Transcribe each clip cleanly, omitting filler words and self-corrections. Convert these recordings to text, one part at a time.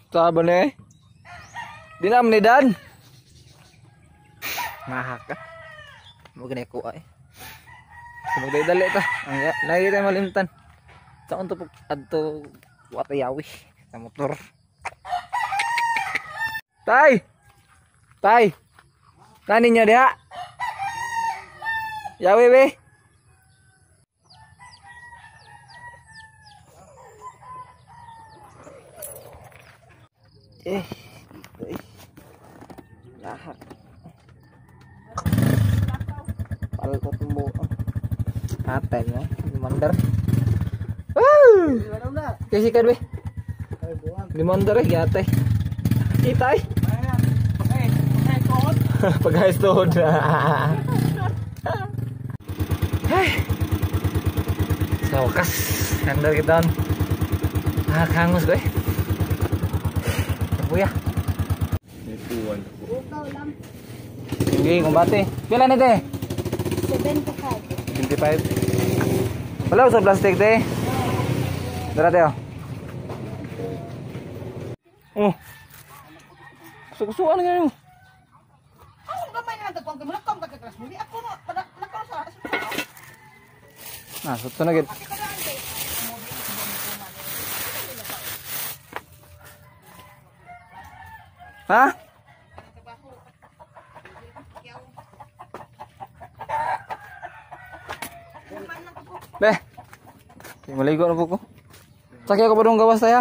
Saba na eh. Di na ni Dan. Mahak ka. Mo gani ko ay. Magdali ta. Ang lagi tayo malimtan. Sa unto adto watayawi sa motor. Tay. Tay. Tani niyo diha. Yawi be. Eh, lahak. Palkot mo. Atay mo, limandar. Woo! Kasi kan be. Limandar eh, yatay. Itay. Pagayos tuhod. Ay. Sa wakas, nandar kita. Nakakangos ko eh. Kuya. Hindi, kumbate. Pila na te? 75. 25. Wala sa plastic te. Dara te oh. Oh. Kusuan nga mo. Ako gamay na lang kagkuhan kay mulakaw ka kay mo. Ako no, nakaw sa. Ah, suto na gid. Ha? Be. Maligo na po ko. Sakya ko pa dong gawas tayo.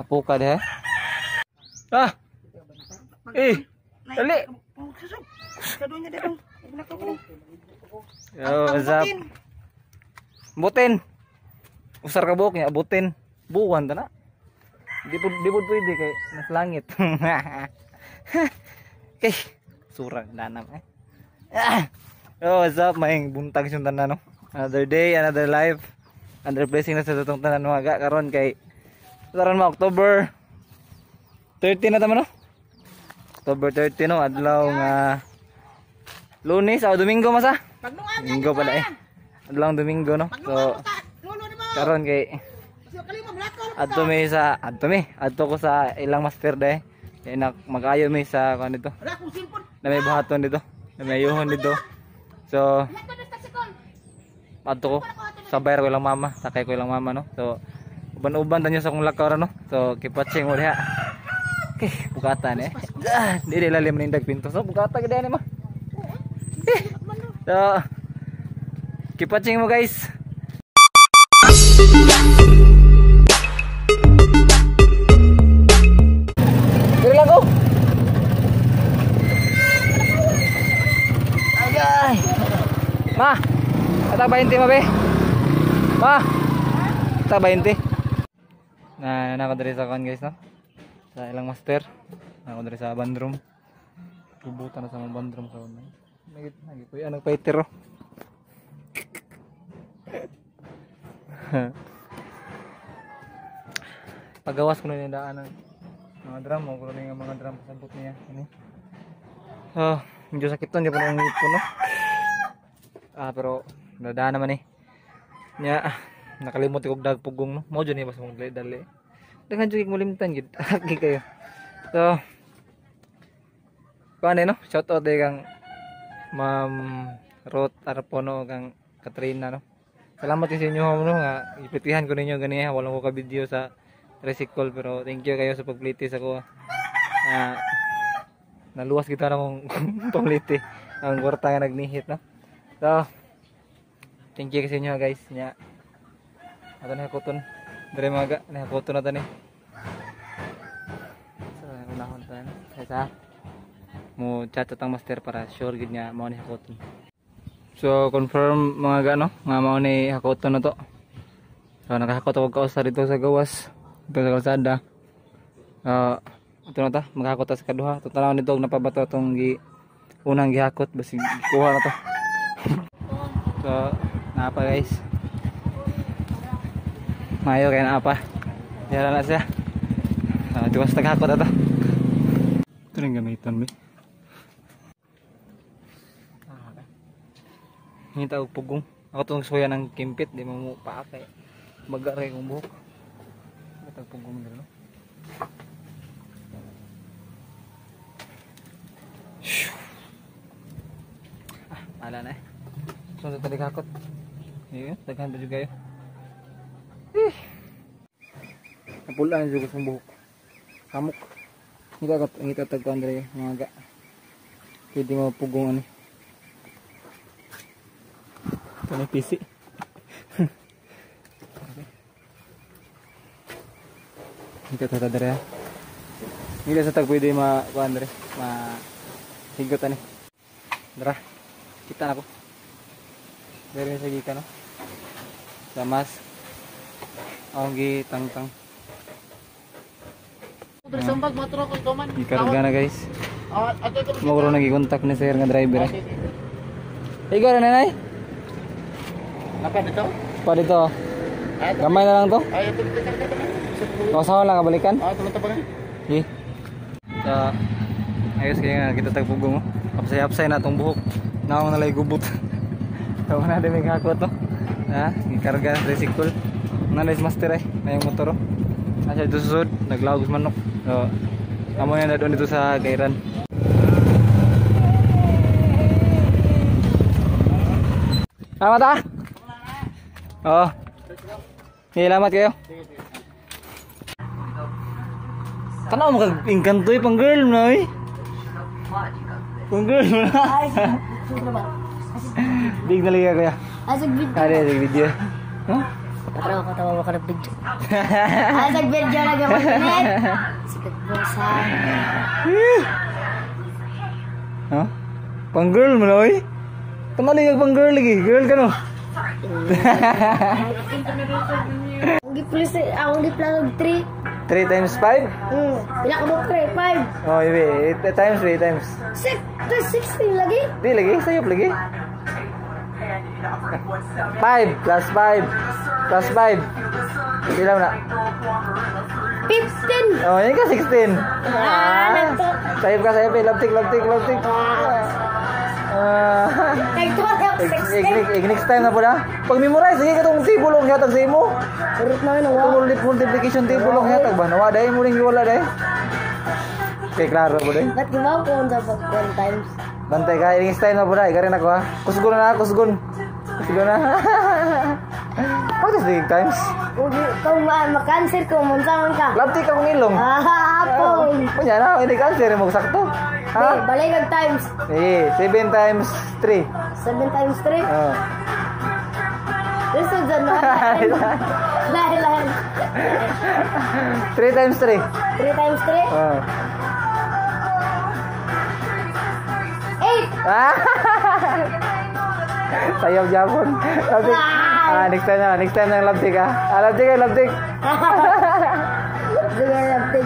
Apo ka deh. Ah. Eh. Dali. Yo, what's up? Butin. Usar ka buhok niya, butin. Buwan ta na. Di po pwede kay nas langit. Okay. Surang danam eh. Ah. Oh, what's up? Maing buntag siyang tanan no. Another day, another life. Another blessing na sa tatong tanan mga karon kay karon ma October 30 na tama no? October 30 no, adlaw nga Lunes o Domingo masa? Domingo pala eh. Adlaw Domingo no. So karon kay adto mi sa adto ko sa ilang master day. Kay magayo mi sa kuan dito. Na may buhaton dito, na may ayuhon dito. So adto ko sabay ko ilang mama, sakay ko ilang mama no. So uban-uban tanyo sa akong lakaw no. So keep watching mo diha. Okay, bukatan eh. Ah, di lalim nindag pinto. So bukata gid ani ma. Eh. So keep watching mo guys. Dili lang ko. Agay. Ma. Ata 20 ma be. Ma. Ata 20. Na nako diri sa kon guys no. Sa ilang master. Nako diri sa bandroom. Kubutan na sa mga bandroom sa una. Nagit nagi kuya nagpaitiro. Pagawas ko na yung daan ng mga drum, mo ko na yung mga drum pasabot niya ini. Oh, medyo sakit to, hindi pa nang ngipon no. Ah, pero dadaan naman eh. Nya, nakalimot ko og dagpugong no. Mo jud ni basta mong dali. Daghan jud kay mulimtan gid. Aki kayo. So, kuan eh no, shout out day kang Ma'am Ruth Arpono kang Katrina no. Salamat sa inyo no nga ipitihan ko ninyo ganiha, wala ko ka video sa tricycle pero thank you kayo sa pagpliti sa ko. Naluwas kita na kong pamliti ang kwarta nga nagnihit no. So thank you sa inyo guys nya. Ato na hakuton. Dire mga na hakuton na tani. So unahon ta sa mo chat atang master para sure gid nga mao ni hakuton. So confirm mga gano nga mao ni hakuton na to. So nakahakot ako kausa dito sa gawas, dito sa kalsada. Ito na ta, maghakot ta sa kaduha. Ito tanaw nito og napabato atong gi unang gihakot basig gikuha na to. So naa pa guys. Mayo kay naa pa. Dira na siya. Tuwas taghakot ato. Ito rin gamiton be. Ngita og pugong. Ako tong suya ng kimpit, di mo mo paakay. Baga ra kong buhok. Ngita og pugong dira no. Bahala na eh. So sa talikakot. Ayun, daghan pa jud kayo. Eh. Napulaan jud ko sa buhok. Hamok. Ngita ka ngita tag kuan diri mga ga. Pwede mo pugong ano. Ito na PC. Okay. Ngita ta diri ha. Ngita sa tag pwede ma kuan diri, ma higot ani. Dara. Kita na ko. Diri sa gikan no. Sa mask. Ang gi tangtang. Gikarga na, guys. Mo ko nagi-contact ni sir nga driver eh. Ikaw na, nanay? Apa dito? Pa dito. Gamay na lang to. Ay, ito ito ito ito. Kasawa lang kabalikan. Ah, tulad pa Eh. Sa ayos kaya nga kita tagpugong oh. Hapsay-hapsay na tong buhok. Naong nalay gubot. Tawa na din may hakot no. Ha, gikarga sa tricycle. Nanay master eh, na yung motor oh. Asa dito susod, naglawag sa manok. So, amo yan na doon dito sa Gairan. Salamat ah. Oo. Salamat kayo. Tanaw mo kag engkanto eh, pang girl mo na eh. Pang girl mo na. Big na liga kuya. Asag video. Kaya sa video. Huh? Patro ako tawa mo ka ng video. Asag video na gawin. Sikat mo sa. Huh? Pang girl mo na eh. Tanaw liga pang girl lagi. Girl ka no. Ang gi-plus ang gi-plus og 3. 3 times 5? Pila ka mo 3? 5. Oh, ibe. 8 times, 8 times. 6 16 lagi. Di lagi, sayop lagi. 5 plus 5 plus 5. Pila mo na? 15. Oh, yan ka 16. Ah, nagto. Sayop ka, sayop eh. Love tik, love tik, love tik. Ah. Nagto ako 16. Next time na po na. Pag memorize, sige ka tong table ang yatag sa imo. Surot na yun, Itong multiplication table ang yatag ba? Nawa dahil mo rin wala dahil. Okay, klaro po dahil. Ba't gibaw ko sa pag 1 times? Bantay ka, next time na po na. Ikaw rin ako ha. Kusgon na, kusgon. Kusgon na. Practice the times. Kung ma-cancer ko, munsa man ka. Love tik akong ilong. Ah, hapon. Kunya na, hindi cancer mo sakto. Ha? Hey, balik ang times. Eh, 7 times 3. 7 times 3. Oh. This is the Lain, lain. 3 times 3. 3 times 3? Oh. 8! Ah! Sayaw Japon. Love tik. Ah, next time na, next time na love tik ah. Ah, love tik, love tik. Sige, love tik.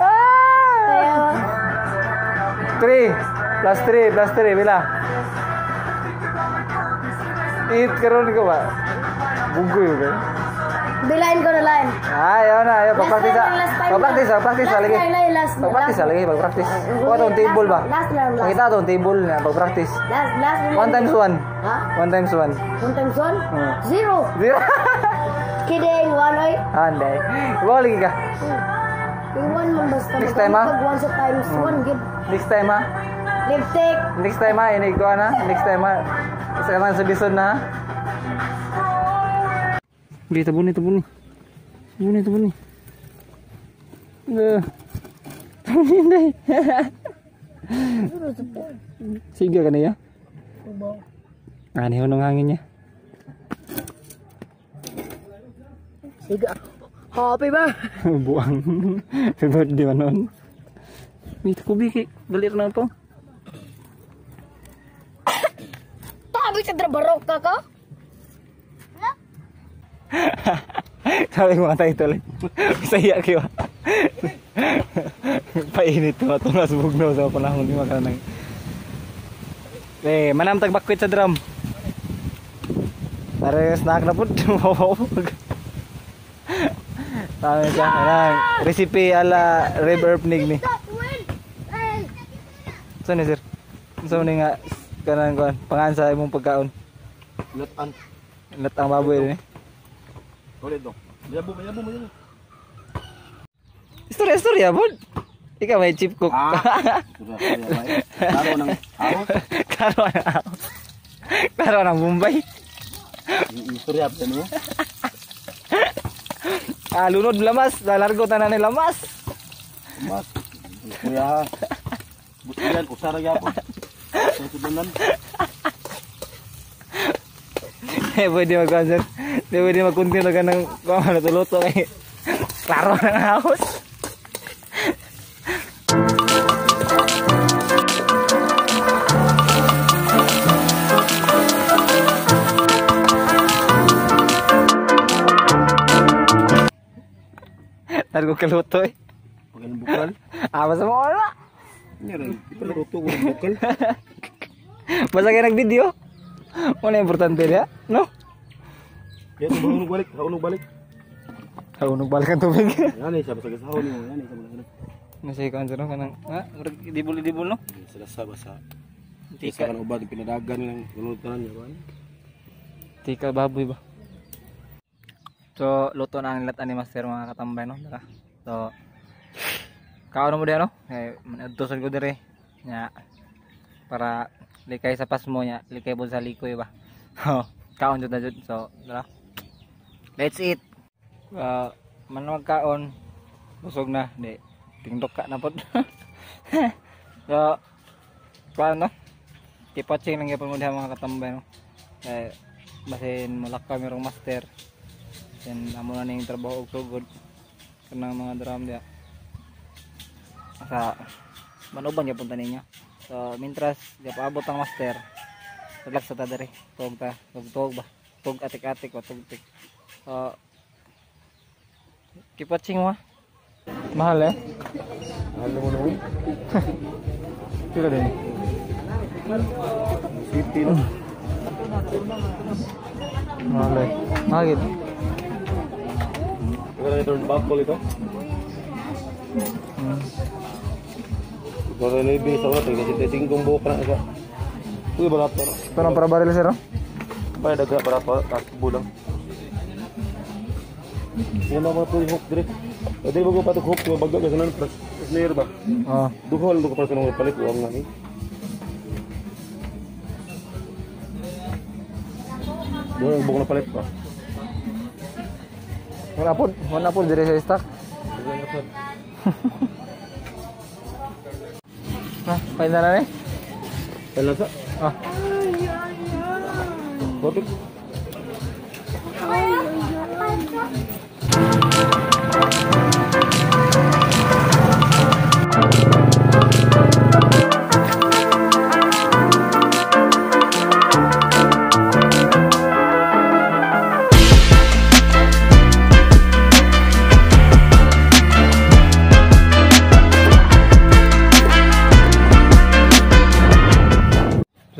Ah! 3 plus 3 plus 3 bila? 8 karon ko ba? Bugoy ba? Bilain ko na lain. Ayaw na, ayaw. Pag-practice Last time, last time. Pag-practice, pag-practice Last lagi. na, last na, Pag-practice last. lagi, pag-practice. Kuha tong table ba? Last na, last. Pakita tong table na pag-practice. Last, last. 1 times 1. Ha? 1 times 1. 1 times 1? 0. 0. Kidding, 1 oy. Anday. Ibaw lagi ka. Yung 1 man basta. Next time, ha? Pag 1 sa times 1, give. Next time ha. Live take. Next time ha, inig ko na. Next time ha. Isa ka lang sa bison na ha. Hindi, tabuni, tabuni. Tabuni, tabuni. Tabuni, hindi. Sige ka niya. Ano yung hangin niya? Sige. Happy ba? Buang. Happy birthday man nun. May kubi kay. Dali na to. Tabi sa trabarok ka ka? Sabi ko mga title eh. Masaya kayo. Painit to atong nasbugnaw sa panahon ni makanang. Eh, manam tagbakwit sa drum. Pare snack na pud. Tama siya. Kanang recipe ala rib herb ni. So ni sir. So ni nga kanang kuan pangan sa imong pagkaon. Lutan. Latang baboy ni. Ulit do. Mayabo, mayabo, mayabo. Istorya, istorya, bod. Ikaw may chief cook. Ah. Klaro ng ahos. Klaro ng ahos. Klaro ng Bombay. Istorya pa mo. Ah, lunod lamas, largo tanan ni lamas. Lamas. Kuya. Butilan usara gyapon. Sa sudanan. Eh, pwede mag-concert. Di pwede mag-continue ka ng luto-luto eh. Klaro ng ahos. Targo kaluto eh. Pag bukal? Ah, basta mo wala. Luto ko ng bukal. Basta kayo nag-video. Wala importante niya, no? Kaya ito, balik. Haunog balik. Haunog balik ang tubig. Yan eh, sabi sa gasahon mo. Yan eh, sabi sa gasahon. Nasa ikaw ang kanang, ha? Dibul-dibul, no? Sila sa basa. Tika. Sa kanang ubad, pinadagan nilang gunod tanan niya. Tika baboy ba? So, luto na ang latan ni Master mga katambay, no? Tara. So, kaon mo diha, no? Eh, manadto ko dire. Nya. Para likay sa pasmo niya, likay po sa likoy ba. Kaon jud na jud. So, tara. Let's eat. Man kaon busog na, di tingdok ka na pod. So, kuan no? Keep watching lang gyapon mo diha mga katambay, no? Eh, basin mulakaw merong master. Then amo na ning trabaho og sugod kanang mga drum diha. Sa manuban gyapon ta ninyo. So mintras di paabot ang master, relax sa ta diri. Tug ta, tug ba. Tug atik-atik o tugtik. So keep watching mo. Mahal eh. Mahal mo no. Pila din. City no. Mahal eh. Mahal gid. Ito na itong buckle ito. Ito na ibig sa ulat. Kasi 35 buhok na isa. Uy, barato. Parang para baril sir, oh? Para daga, barato. Tapos bulang. Yan ang mga ito yung hook dire. Pwede ba ko patok hook? Baga kasi nun. Snare ba? Oo. Duhol ko para sa nung palit. Uwang nga ni. Duhol ang buhok na palit pa. Wala po dire sa stock. Ah, pain na eh. Pain na sa? Ah. Bakit?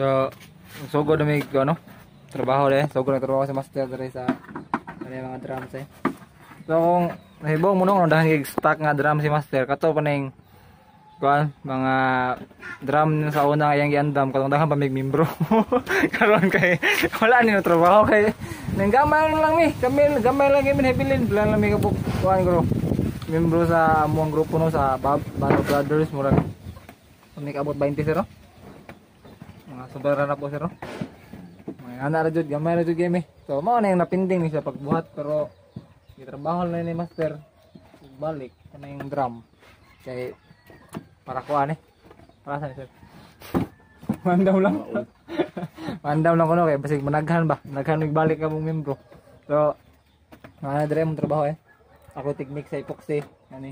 So, sugod na may ano, trabaho de, sugod na trabaho sa master dere sa ano mga drums eh. So kung nahibong mo nung dahan kay stock nga drum si master kato pa ning kuan mga drum sa una iyang giandam katong daghan pa mig membro. Karon kay wala ni no trabaho kay nang gamay lang mi, kami gamay lang kami hibilin plan lang mi kabuk kuan gro. Membro sa amuang grupo no sa Bano Brothers murag kami kaabot 20 sir. Mga sobra na po sir. Mga ana ra jud gamay ra jud game eh. So mao na yung napinding ni siya pagbuhat pero gitrabaho na ni master balik kana yung drum kay para kuan eh. Para sa sir. Mandam lang. Mandam lang kuno kay basig managhan ba. Managhan mig balik ka mong membro. So ana dire mong trabaho eh. Ako tigmix sa epoxy ani.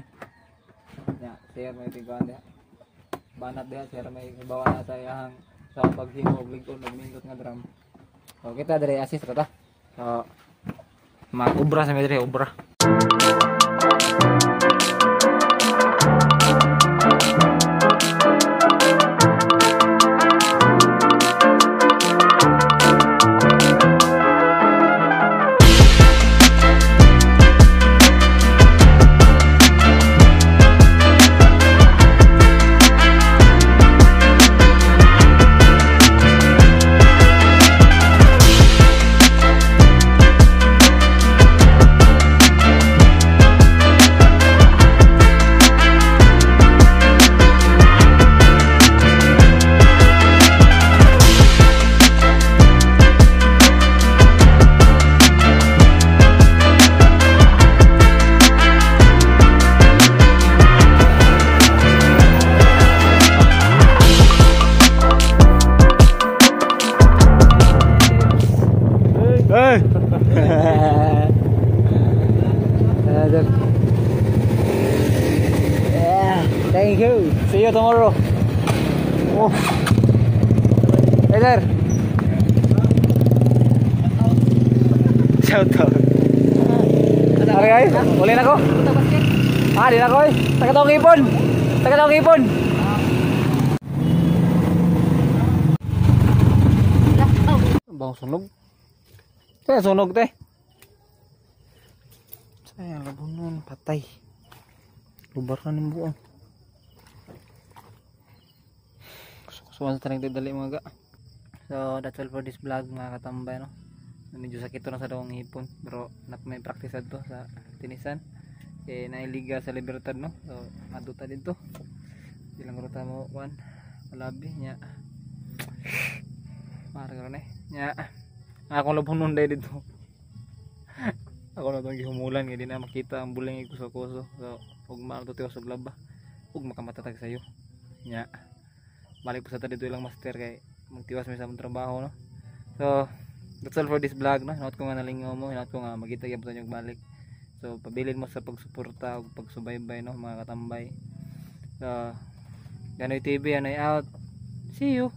Ya, sir may tiguan diha. Banat diha sir may bawa na sa iyang sa paghimo og lig-on og nindot nga drum. So kita dire assist ra ta. So mag-ubra sa mi dire ubra. Hey! Another. Yeah, thank you. See you tomorrow. Oh. Hey sir. Shout out. Okay guys, uli na ko. Ah, di na ko eh. Taga tong ipon. Taga tong ipon. Bang sunog. Kaya sunog te. Sayang labunon, patay. Lubar na ng buong. Kusuan sa tanang dali mga ga. So that's all for this vlog, mga katambay, no. Medyo sakit to na sa dawang hipon pero nap may practice adto sa tinisan. Eh nailiga sa Libertad, no. So adto ta didto. Ilang ruta mo one malabi nya. Mara karon eh. Nya. Akong labunon dai didto. Ako na itong gihumulan nga di na makita ang buling kuso-kuso. So ug maano to tiwas og laba ug makamatatag sayo nya. Balik po sa ta dito ilang master kay magtiwas mi sa among trabaho, no. So that's all for this vlog, no. Hinaot ko nga nalingaw mo, hinaot ko nga magita gyud po balik. So pabilin mo sa pagsuporta ug pagsubaybay, no, mga katambay. So Ganoy TV, Ganoy out. See you.